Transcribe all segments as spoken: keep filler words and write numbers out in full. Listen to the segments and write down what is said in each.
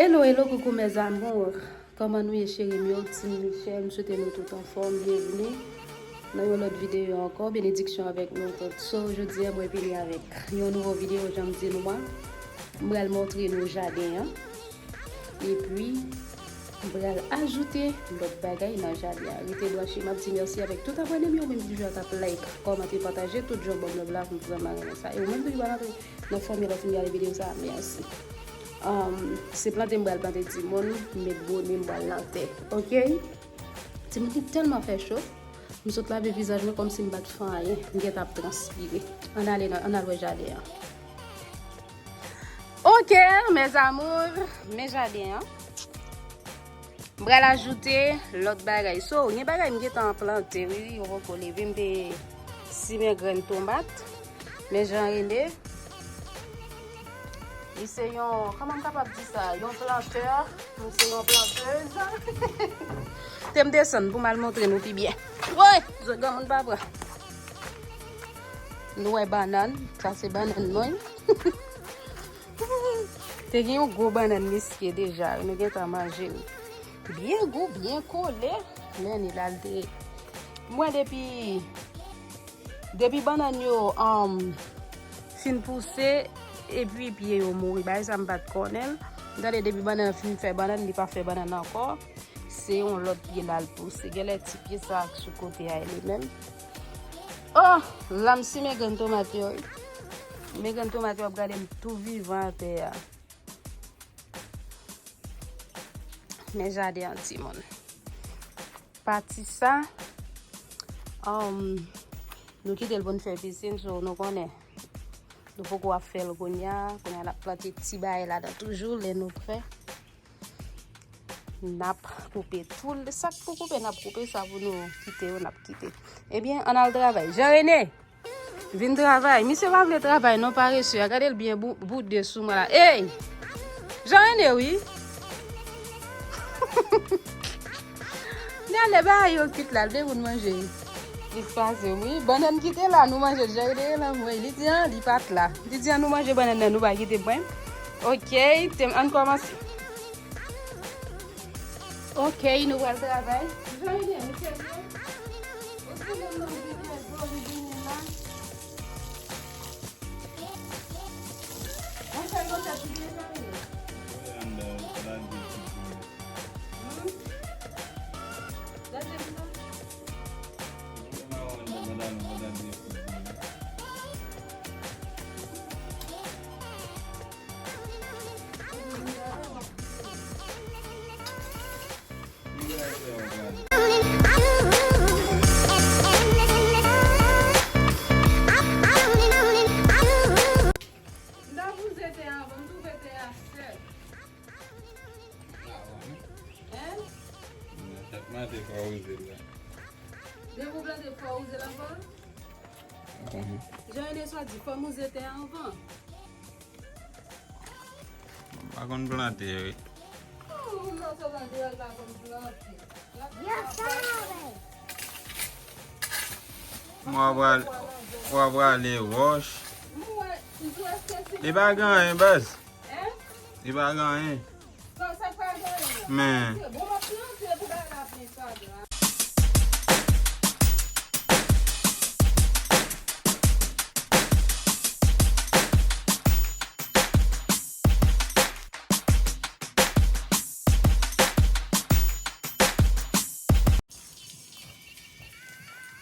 Hello, hello, coucou mes amours. Kòman nou ye, cheri m yo? Team Michel, m swete nou tout anfòm. Byenvini nan yon lòt videyo ankò. Benediksyon avèk nou tout. So, jodi a, mwen vini avèk yon nouvo videyo, jan m di nou an. M pral montre nou jaden an. Epi, m pral ajoute lòt bagay nan jaden an. Rete branche, m ap di mèsi avèk tout abòne m yo, menm ki toujou ap like, kòmante, pataje, tout jan w ban m love la, m vrèman renmen sa. E ou menm tou ki pa rantre nan fanmi an, lè w fin gade videyo sa a, mèsi. Um, se plante m pral plante timoun, m met bone m pral nan tè. Oke? Timoun ki tèlman fè cho, m sot lave vizaj mwen kòmsi m pa t fè anyen, m gentan ap transpire. Ann ale nan, ann al wè jaden an. Oke, mes amours, men jaden an. M pral ajoute lòt bagay. So, gen bagay m gentan plante, wi, wi, yo poko leve. M te simen grenn tomat. Men Jean René, li se yon, kòman m kapab di sa? Yon plantè. Mwen se yon plantèz. Te m desann pou m al montre nou pi byen. Woy! Zòt granmoun pa pran. Nou wè bannann. Sa se bannann mwen. Te gen yon gwo bannann miske deja, nou gentan manje l. Byen gou, byen kole. Men li la l te. Mwen depi, depi bannann yo, um, fin pouse, epi pye yo mouri. Bagay sa m pa t konnen l. M tande depi bannann fin fè bannann, li pa fè bannann ankò. Se yon lòt pye la l pouse. Genlè ti pye sa ak sou kote a li menm. Oh, la m simen grenn tomat yo, wi. Men grenn tomat yo ap gade m tou vivan atè a. Men jaden an, timoun. Pati sa, um, nou kite l pou n fè pisin, so nou konnen. Nou poko ap fè l kounye a. Kounye a n ap plante ti bagay ladan toujou, lè nou prè. N ap koupe tou. Sa k pou koupe, n ap koupe. Sa pou nou kite yo, n ap kite. Ebyen, ann al travay. Jean René, vin travay. Misye pa vle travay, non, parese a. Gade l byen bou-, boude sou mwen la. Ey! Jean René, wi. Gade bagay yo kit la, l vle pou n manje. Li pase, wi. Bannann ki te la, nou manje l. Jean René la, mwen. Li di an, li pa t la. Li di an, nou manje bannann nan, nou pa kite mwen. Oke, te, ann kòmanse. Oke, nou pral travay. Jan li ye, misye vle. Ou se moun nan vin fè zoli vini la. Mwen fè yon tèt li byen jan li ye. Hmm? Gade m nan. M ta wouze tè a anvan, m twouve tè a sèk. Hein? Chak maten fò wouze l la. Depi w plante fò wouze l anvan? Mhm. Jan René sot di, fò m wouze tè a anvan. M pa konn plante, wi. Oh, moun nan sot andedan, l pa konn plante. W ap rale, w ap rale wòch. Li pa gen anyen, baz. Li pa gen anyen. Men.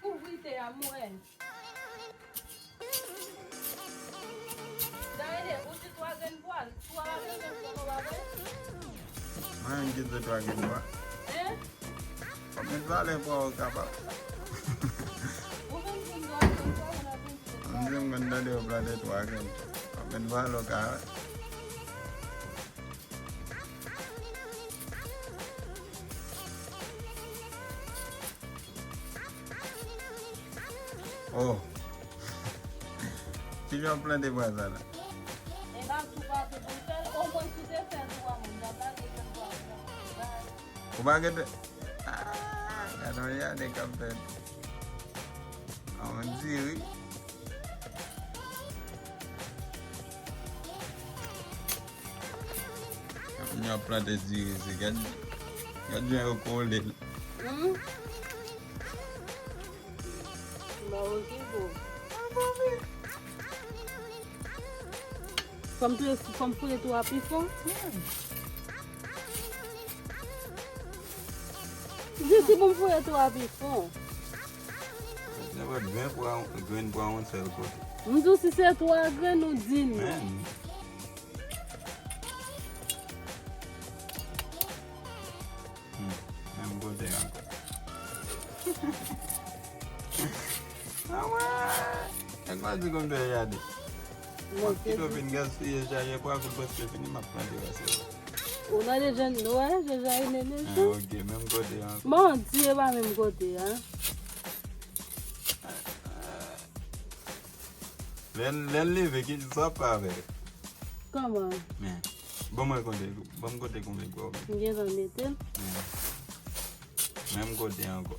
Kouvri tè a, m wè. Dayè, ou di twa grenn pwa, twa grenn pwa, pa vre? Mwen menm ki di twa grenn pwa. Hein? Konbyen valè pwa ou kapab? Ou vin di m twa grenn pwa, ou la vin di m twa. M di m konn tande yo plante twa grenn pwa. Konbyen valè ou ka wè? Oh. Kijan w plante pwa sa la? E pa tou pase pou l fè l, omwen si w te fè l twa moun, m t ap lage grenn pwa pou l bay. Ou pa gen te. Ah, gade yon jaden k ap fèt. An di wi. Ap Moun yo ap plante diri isi. Gad, gad jan yo kole l. Hmm? Maroke bon. Fò m touye, fò m fouye tou a pi fon. Di si pou m fouye tou a pi fon. Nenpòt grenn pwa, grenn pwa yon sèl kote. M di w si se twa grenn ou di non. Men. Hmm, menm kote ankò. Anmwey! Nèg pa di konn fè jade. Kit w fin gaspiye chaje pwa kout prèske fini, m ap plante pase. Ou nan deja, wè, deja e nene. Ah, ok, menm kote ankò. Manti, e pa menm kote a. Lè, lè l leve, ki, sa w ap fè avè l? Kòman? Men, ban mwen konte, ban m konte konbyen pwa w gen. M gentan mete l. Men, menm kote ankò.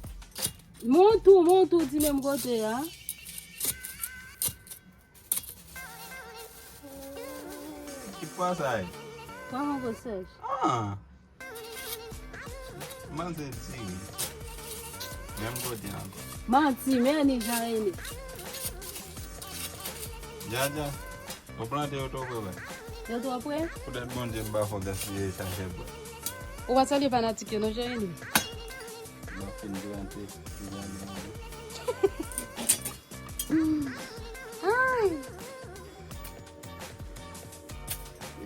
Montou, montou, di menm kote a. Ki pwa sa ye? Pwa kongo sèch. Ah! Manzè di wi. Menm kote ankò. Manti, men ni jan e li. Dja, dja. Ou plante yo twò pre, wè. Yo twò pre? Poutèt Bondye m pa fè w gaspiye chaje pwa. Ou pa salye fanatik yo non, Jeremy? M ap fin plante, m ap fin plante. Ay!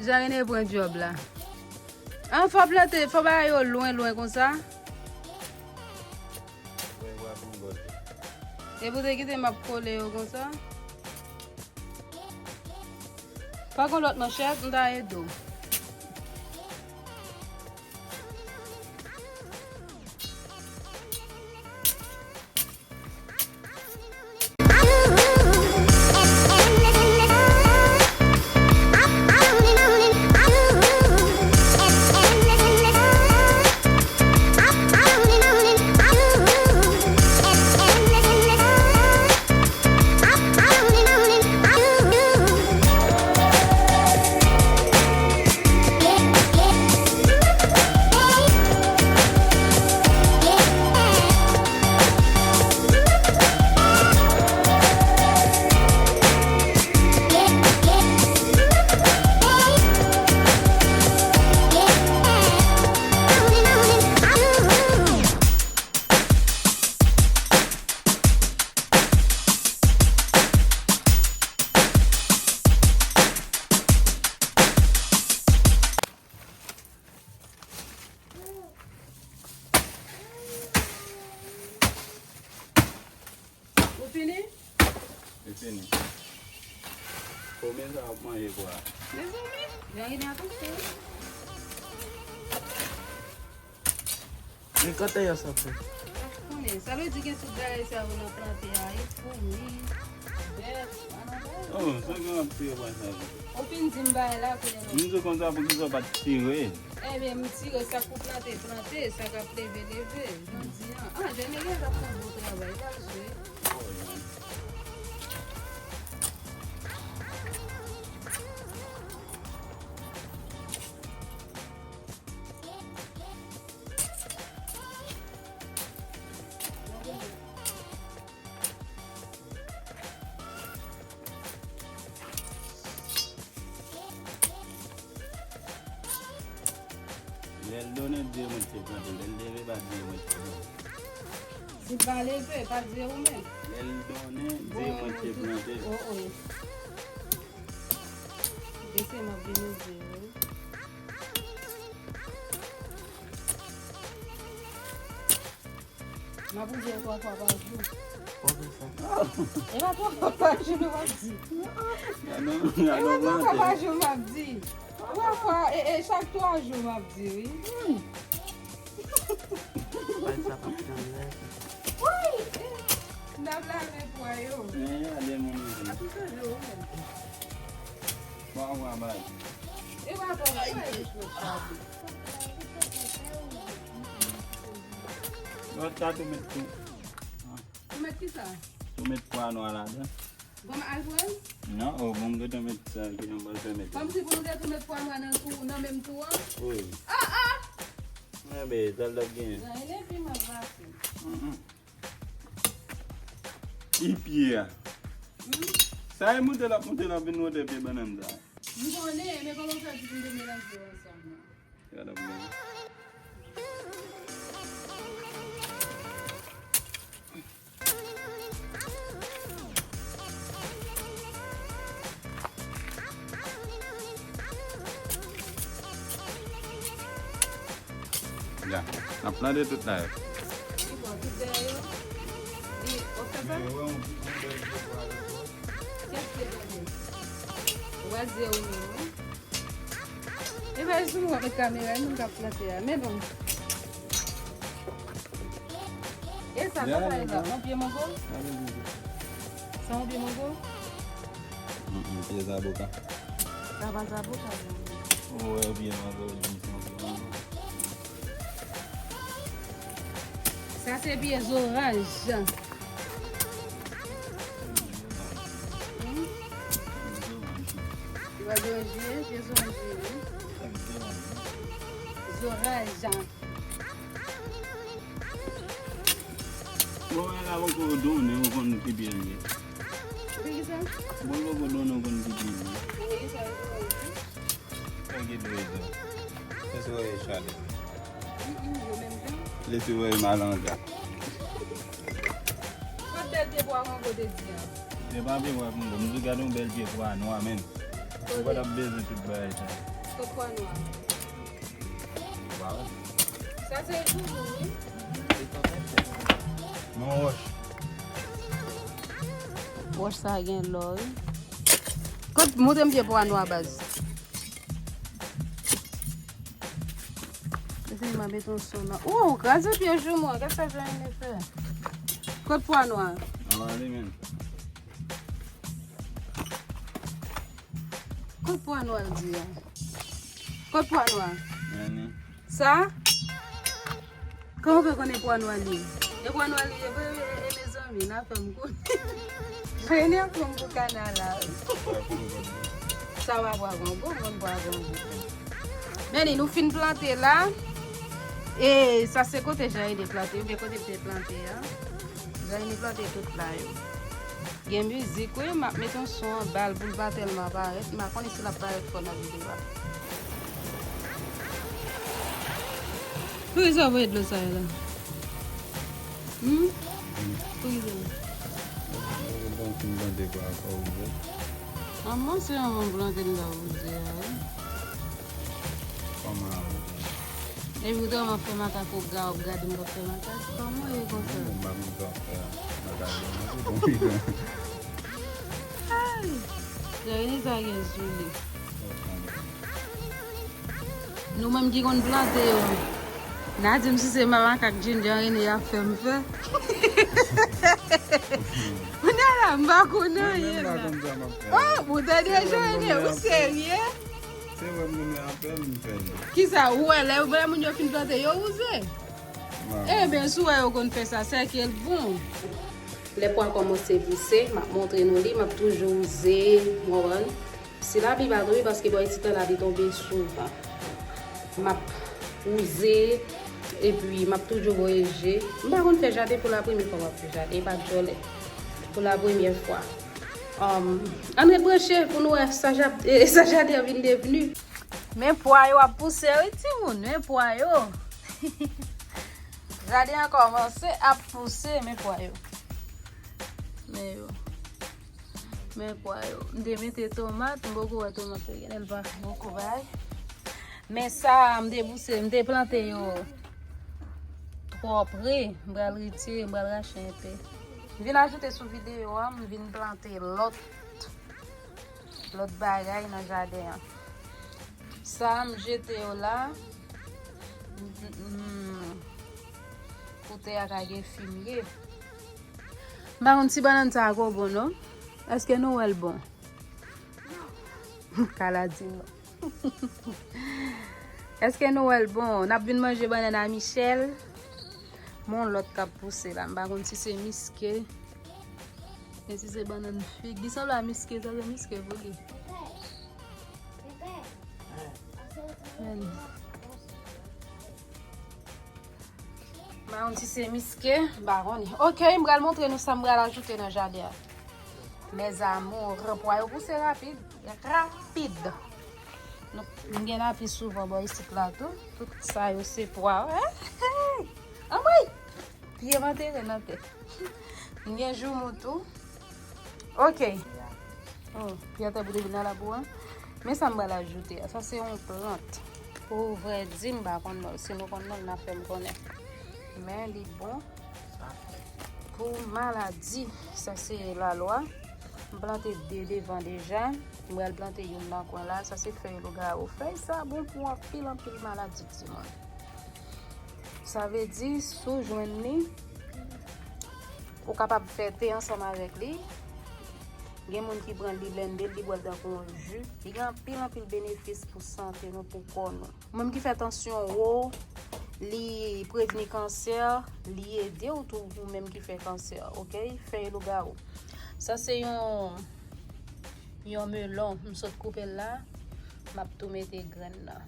Jarine pran djòb la. An, fò plante, fò bay yo lwen, lwen konsa. Epi w te kite m ap kole yo konsa. Pa gon lòt manchèt, m ta ede w. Ou fini? Li fini. Konbyen sa w ap manje kwa? Mezanmi, jan gen atanse. Men kote yo soti? Konnen, sa vle di gen tout bagay sa yo nan plante a, e foumi, bèt, anaba. Oh, sa gen ap tire pwa sa yo. Ou fin di m bagay la, kounye a. M di w konsa, poukisa w pa t tire? Ebyen, m tire sa k pou plante, plante, sa k ap leve, leve. Jodi a, ah, Jean-Miguel t ap fè yon bon travay, l ap jwe. Oh, yeah. Lè l donnen, di e mwen ki te plante. Lè l leve, pa di e mwen ki te plante. Si l pa leve, pa di e ou menm. Lè l donnen, di e mwen ki te plante. Oh, oh. Bese m ap vini di ou. M ap wouze yo twa fwa pa jou. Konbyen sa? E pa twa fwa pa jou nou ap di. E pa twa fwa pa jou m ap di. Twa fwa, e, e chak twa jou m ap di, wi. Bay sa pa pran lè. Wi! E, n ap lave pwa yo. Men, gade moun isi. Ap chanje ou menm. Twa fwa bay. E pa twa fwa, e jis lòt sa. Lòt sa tou met tou. Tou met kisa? Tou met pwa nwa ladan. Bon, m al pran? Non, oh, bon, m gentan met sa, ki nan bal fè met. Kòmsi pou nou te tou met pwa nwa nan tou, nan menm tou an? Wi. Ah, ah! Mwen, be, sa l t ap genyen? Nan, e depi m ap pase. Mm, mm. Pi pye a. Hmm? Sa e moute l ap moute l ap vin wotè pye bannann sa. M konnen, men kòman w fè di pou m te melanje yo ansanm nan? Gad ap gade. Ya, n ap plante tout la yo. Li bon, tout dèyè yo. Li, w ap fè sa? Kiyès ki plante? Ou wè zye ou menm, wi. E pa jis ou wè met kamera, e moun k ap plante a. Men bon. E sa, sa sa ye la? Yon pye mango? Sa yon pye mango? Mm, mm, pye zaboka. Sa pa zaboka, non. Ou wè pye mango, li di se yon pye mango. Sa se pye zoranj. Hmm? Pye zoranj ye, pye zoranj ye. Zoranj. Bon, wè la, poko donnen, ou konn ki pye l ye. Pou ki sa? Bon, poko donnen, ou konn ki pye l ye. Pou ki sa, e zoranj? Sa ki dwe sa? Lè se wè chale. Mm, mm, yo menm jan. Lè se wè malanga. Kot bèl pye pwa mango te di an? Se pa pye pwa mango, m di gade yon bèl pye pwa nwa menm. Ou pa t ap bezwen tout bagay sa. Kot pwa nwa? Sa se joumou, wi. Nan wòch. Wòch sa gen lò, wi. Kot, montre m pye pwa nwa, baz. Mesye, m ap met yon son nan. Ou kraze pye joumou an, gad sa Joanne fè. Kot pwa nwa? Avale menm. Kot pwa nwa l di a? Kot pwa nwa? Sa? Kòman w fè konnen pwa nwa li ye? E pwa nwa li ye vre, e, e, e, mezanmi, n a fè m konnen. Rene ap pran m pou kana la. Sa pa pwa mango, mwen pwa mango. Men li, nou fin plante la. E sa se kote Jean René plante, oubyen kote m te plante a. Jean René plante tout la yo. Gen mizik, wi, m ap met yon son anba l pou l pa tèlman parèt. M pa konnen si l ap parèt fò nan videyo a. Poukisa w voye dlo sa yo la? Hmm? Poukisa? Bon, fin plante kwa, kwa wouze. Manman, se yon bon plante m ta wouze a, wi. Kòman a wouze? Epi w tèlman fè makak ou ga, w ap gade m k ap fè makak. Kòman w ye konsa? Mwen menm m pa konn sa w ap fè a. Makak yo, mwen se bon pikan. Ay! Gade sa gen sou li. Nou menm ki konn plante yo. N a di m si se makak Ginger Rene y ap fè m fè. Kounye a la, m pa konnen anyen la. Oh, ou tande Jean Rene, ou serye? Se wè m konnen ap fè m fè l. Kisa, ou wè lè, lè moun yo fin plante, yo wouze? Eben, si w wè yo konn fè sa, se ke l bon. Lè pwa kòmanse pouse, m ap montre nou li, m ap toujou wouze, w konprann? Si lapli pa tonbe, paske bò isi tan lapli tonbe souvan. M ap wouze, epi m ap toujou voye je. M pa konn fè jaden pou la premye fwa m ap fè jaden, e pa djòlè. Pou la premye fwa. Um, ann ret branche pou nou wè sa ja-, e, sa jaden an vin devni. Men pwa yo ap pouse, wi, timoun, men pwa yo. Jaden an kòmanse ap pouse, men pwa yo. Men yo. Men pwa yo. M te mete tomat, m poko wè tomat yo genlè l pa poko bay. Men sa, m te pouse, m te plante yo twò pre, m pral retire, m pral rache enpe. M vin ajoute sou videyo a, m vin plante lòt, lòt bagay nan jaden an. Sa, m jete yo la. Mm, mm, mm. Pou tè a ka gen fimye. M pa konn si bannann sa a ko bon, non. Èske nou wè l bon? Kala di non. Èske nou wè l bon? N ap vin manje bannann a Michel. Mon lòt k ap pouse la. M pa konn si se miske. Si se bannann fig, li sanble a miske, sa se miske pou li. Men. M pa konn si se miske, m pa konnen. Ok, m pral montre nou sa m pral ajoute nan jaden an. Mes amours, pwa yo pouse rapid, rapid. Nou, m gen lapli souvan bò isit la tou. Tout sa yo se pwa. Anmwey! Pye m antere nan tè. M gen joumou tou. Ok. Oh, pye atè pou te vin nan labou an. Men sa m pral ajoute a. Sa se yon plant. Pou vrè di, m pa konn non l. Si nou konn non l, n a fè m konnen. Men li bon pou maladi. Sa se lalwa. M plante de devan deja. M pral plante youn nan kwen la. Sa se fèy lougawou. Fèy sa bon pou anpil, anpil maladi, timoun. Sa vle di, si w jwenn li, ou kapab fè te ansanm avèk li. Gen moun ki pran l, li blende l, li bwè l tankou yon ji. Li gen anpil, anpil benefis pou sante nou, pou kò nou. Ou menm ki fè tansyon wo, li prevni kansè, li ede w tou, ou menm ki fè kansè, ok? Fèy lougawou. Sa se yon, yon melon, m sot koupe l la, m ap tou mete grenn nan.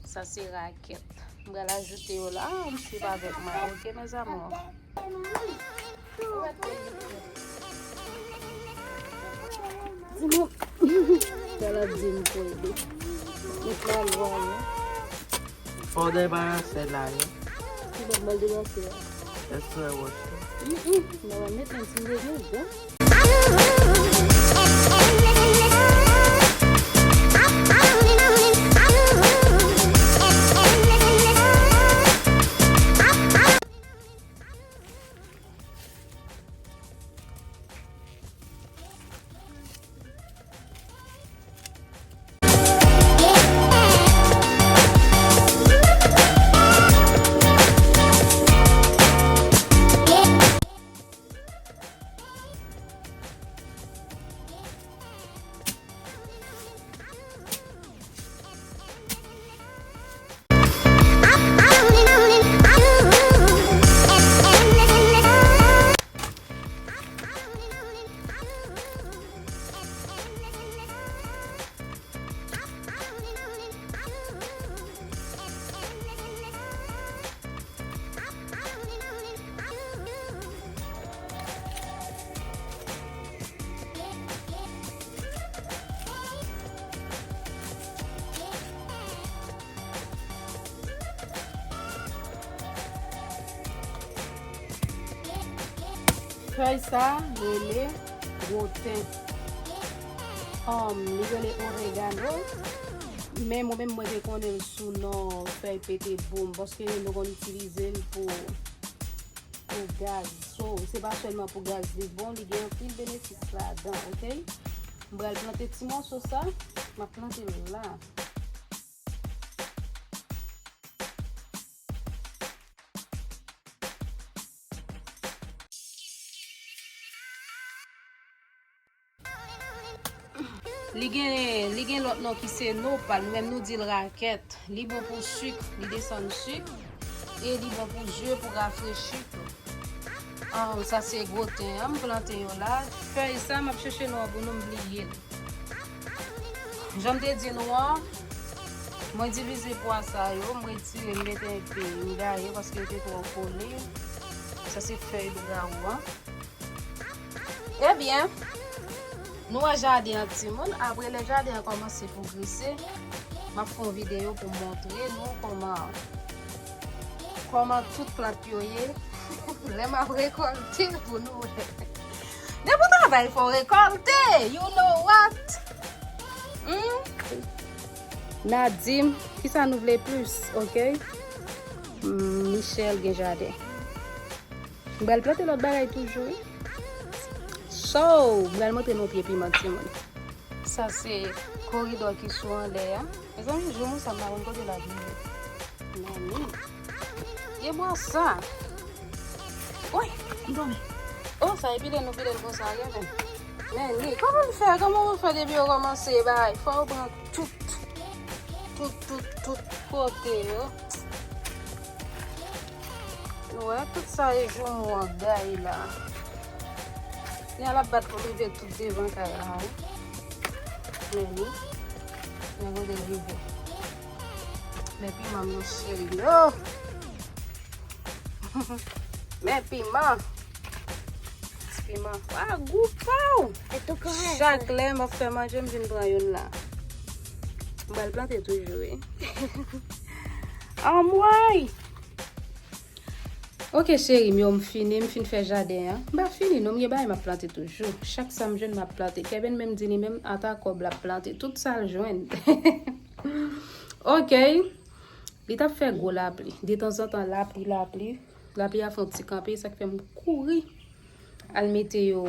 Sa se rakèt. M pral ajoute yo la, ann swiv avèk mwen, ok, mes amours? Di mwen, sa l ap di m pou ede. Met la lwa la. Fò w debarase la, wi. Ki lòt m al debarase a? Lèt sou wòch la. Mm, mm. Mwen va met nan ti nèg yo. Fèy sa rele gwoten. Um, li rele oregano. Men mwen menm mwen te konnen l sou non fèy pete boum, paske nou konn itilize l pou, pou gaz. So, se pa sèlman pou gaz li bon, li gen anpil benefis ladan, ok? M pral plante ti mòso sa, m ap plante l la. Li gen, li gen lòt non ki se nopal, nou menm nou di l rakèt. Li bon pou sik, li desann sik, e li bon pou je, pou rafrechi tou. An, sa se gwoten an, m plante yo la. Fèy sa, m ap chèche non an pou nou, m bliye l. Jan m te di nou an, mwen divize pwa sa yo, m retire, m mete enpe, m gaye paske yo te twò kole. Sa se fèy lougawou an. Ebyen, nou wè jaden an timoun, apre lè jaden an kòmanse pwogrese, m ap fè yon videyo pou montre nou kòman, kòman tout plant yo ye. Lè m ap rekòlte pou nou wè. Depi w travay, fò w rekòlte. You know what? Hmm? Nadim, kisa nou vle plis, ok? Hmm, Michel gen jaden. M pral plante lòt bagay toujou, wi. So, m pral montre nou pye piman, timoun. Sa se koridò ki sou anlè a. Mezanmi, joumou sa m pa konn kote l ap rive. Mami. Ye bwa sa. Woy, m tonbe. Oh, sa e pile nou pile l konsa, gen men. Men ni, kòman m fè? Kòman m fè depi yo kòmanse bay? Fò yo pran tout. Tout, tout, tout kote yo. Nou wè, tout sa e joumou an gay la. Kounye a l ap bat pou rive tout devan kay la, wi. Men ni, men kote l rive. Men piman m yo cheri m yo. Men piman. Ti piman. Wa gou pa w. Chak lè m ap fè manje, m vin pran youn la. M pral plante toujou, wi. Anmwey! Ok, cheri m yo, m fini, m fin fè jaden an. M pa fini, non, m gen bagay m ap plante toujou. Chak sa m jwenn, m ap plante. Kevin menm di li menm, ata kòb l ap plante. Tout sa l jwenn. Ok. Li t ap fè gwo lapli. Detanzantan, lapli, lapli. Lapli a fè yon ti kanpe, sa k fè m kouri al mete yo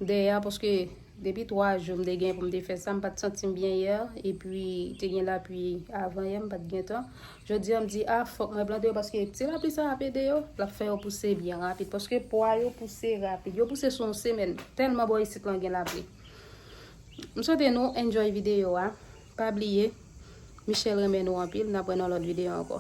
dèyè, paske depi twa jou m te gen pou m te fè sa, m pa t santi m byen yè, epi te gen lapli avan yè, m pa t gen tan. Jodi a, m di, a, fòk mwen plante yo, paske ti lapli sa ap ede yo, l ap fè yo pouse byen rapid, paske pwa yo pouse rapid, yo pouse sou yon semèn, tèlman bò isit lan gen lapli. M swete nou enjoy videyo a, pa bliye, Michelle renmen nou anpil, n ap wè nan lòt videyo ankò.